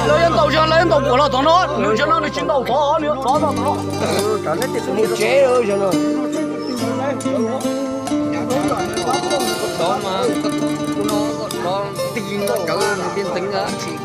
Lawv yuav ntaus zog, lawv yuav ntaus kuam los tod no, nws zog no nws tsis ntaus tod, nws yuav rov ntaus tod. Mus tsev lawm zog no. Tod mas, tod nti nkaus cawv nws thiaj nteev tsis.